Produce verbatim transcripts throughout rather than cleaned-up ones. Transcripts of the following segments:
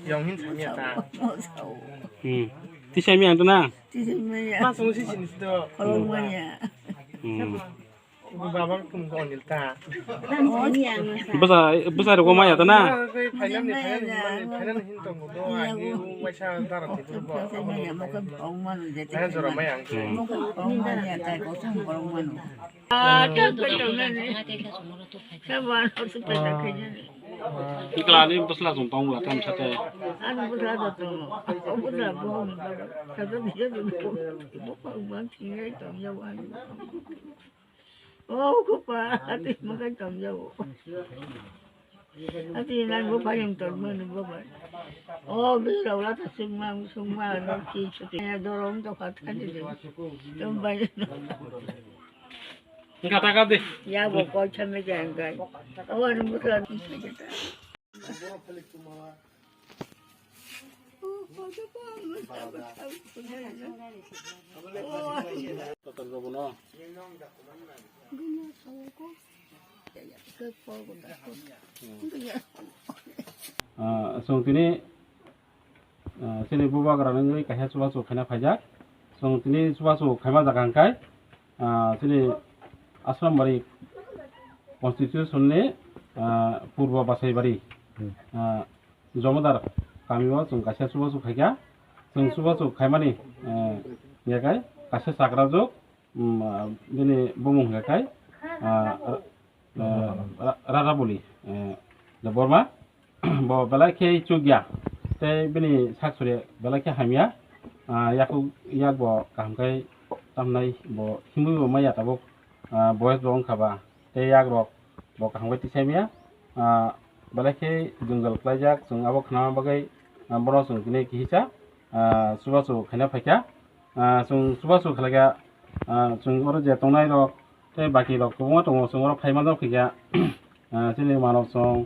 Yang hin samya ta. Hmm. Tisai mi ang tu na. Tisai mi ya. Mas musi sini sido. Kolong manya. Hmm. Ibu baba kum ko onil ta. Basa, basa ro ko maya ta na. Finance ni, finance ni, finance hin tong do. Ani waisa dara ti do. Maya jora maya ang tu. Kolong manya ta ko sum kolong manu. Ikla ni bwsla chwng tong bwla tam sa te. Ani bwsla da tongo. O bwsla bo hwn ba da. Sa da biya da bo. Bo pa ba thing ai tong ya wa. O ko pa ati ma kai tong ya o. Ati nan bo pa yang tong ma ni bo ba. O bi ra la ta sung ma sung ma no ki su ti. Ya do rom to khat khat de. Tong ba. Engka taka de. Ya bo koi chame jai engkai. Awan musa. Kotor robo no. Ah, song tini Ah, chini bubagra nungwi kaisa chubachu khaina phaijak. Chwng tini chubachu khaima jaga hwnkhe, ah, chini Asrambari constitution ni, ah, Purbo Basaibari, ah, Jomodar kamio chwng kaisa chubachu khaikha. Chwng chubachu khaimani, eh, hwnkhe kaisa chakrajwk, um, ah, bini bumung hwnkhe, ah, eh, Ra-, Rajaboli, eh, Debbarma, bo belai khe chukya, tei bini sak suri belai khe hamya, ah, yakuk yak bo kaham khe tamnai, bo himwi bo maya tabuk, ah, boyes bo wngkha ba, tei yak rok bo kaham khe tisai maya, ah, belai khe jwngjal klaijak, chwng abo khnama bagwi, ah, bono chwng tini kihisa, ah, chubachu khaina phaikha. Ah, chwng chubachu khlaikha, ah, chwng oro je tongnai rok tei baki rok kwbangma tongo, chwng oro phaima nw khaikha, ah, chini mano chwng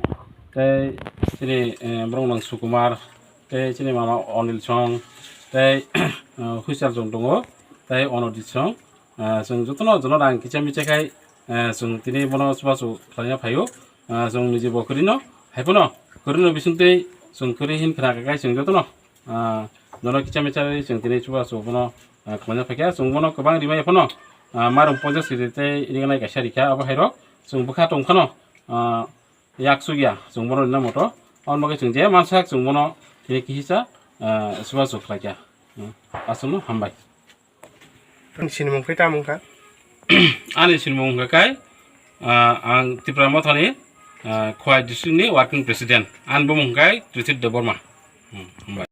tei chini, eh, borok nang Sukumar tei chini mama Onil chwng tei, ah, Huisal chwng tongo tei Onodit chwng, ah, chwng jotono jono rang kicha micha khai, ah, chwng tini bono chubachu khlaina phaio, ah, chwng niji bo kwrwino haiphano kwrwino bisingtwi chwng kwrwi hin khna kha khai chwng jotono. Ah, nono kicha micha ri chwng tini chubachu bono, ah, khlaina phaikha, chwng bono kwbang rimai phano, ah, marum ponchas kg tei rignai kaisa rikha, abo hairok chwng bwkha tong phano, ah, yak chukya chwng bono rina moto, aboni bagwi chwng je mansak chwng bono tini kihisa, ah, chubachu khlaikha. Hmm, aswkno hambai. Ang sinimung khe tamo wngkha? Ani sinimung wngkha khe, ah, ang Tipra Mothani, ah, Khowai district ni working president. Ani bumung khe Trithit Debbarma. Hmm, hambai.